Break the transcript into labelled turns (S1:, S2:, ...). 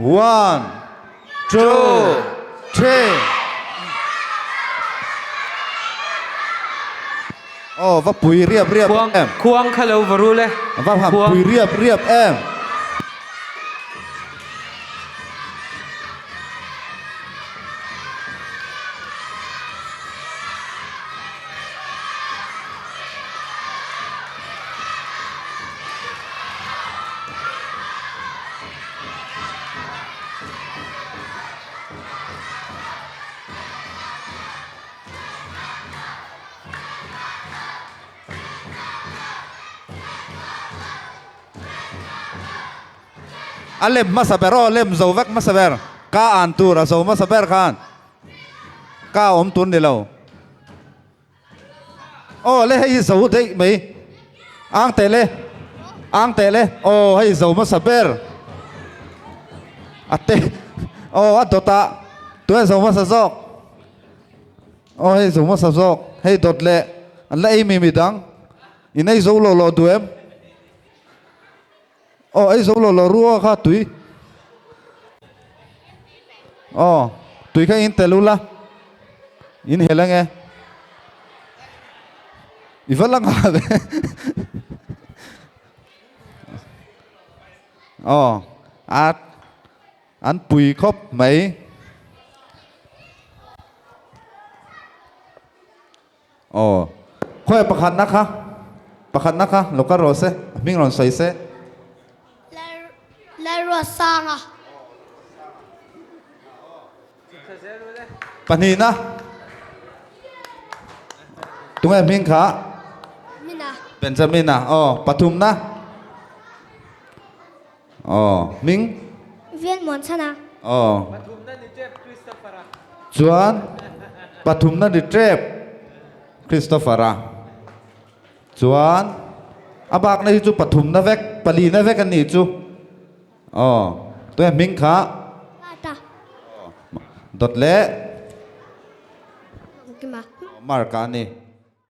S1: One, two, three. Aw va pui riap riap em.
S2: Khuang kha lo va rul e.
S1: Va han pui riap riap em. A lem hmasa ber aw, lem zo vek hmasa ber. Ka an tur a zo hmasa ber khan ka awm tur ni lo. Aw le hei hi zo daih mai. Ang teh le. Ang teh le. Aw hei zo hmasa ber. A te aw a dawt ah tue zo hmasa zawk. Aw hei zo hmasa zawk. Hei dawt leh an la ei mi midang. In ei zo lo lo duh em? Aw ei zo lo lo ru aw kha tui. Aw tui kha in tel ula. In hel ange. I va la nghah ve. Aw a an pui khawp mai. Aw, khawi pakhatna kha, pakhatna kha lo kal rawh se, a hming rawn sawi se.
S3: Lalruatsanga.
S1: Pahnihna. Tunge hming kha?
S3: Mina.
S1: Benjamina. Aw, pathumna. Aw, hming?
S3: Velmuanchhana.
S1: Aw. Chuan pathumna ni tep Christopher-a. Chuan a bakna hi chu pathumna vek, palina vek a nih chu. Aw, tunge hming kha?
S3: Marta.
S1: Dawt leh?
S3: Kima.
S1: Mark-a a ni.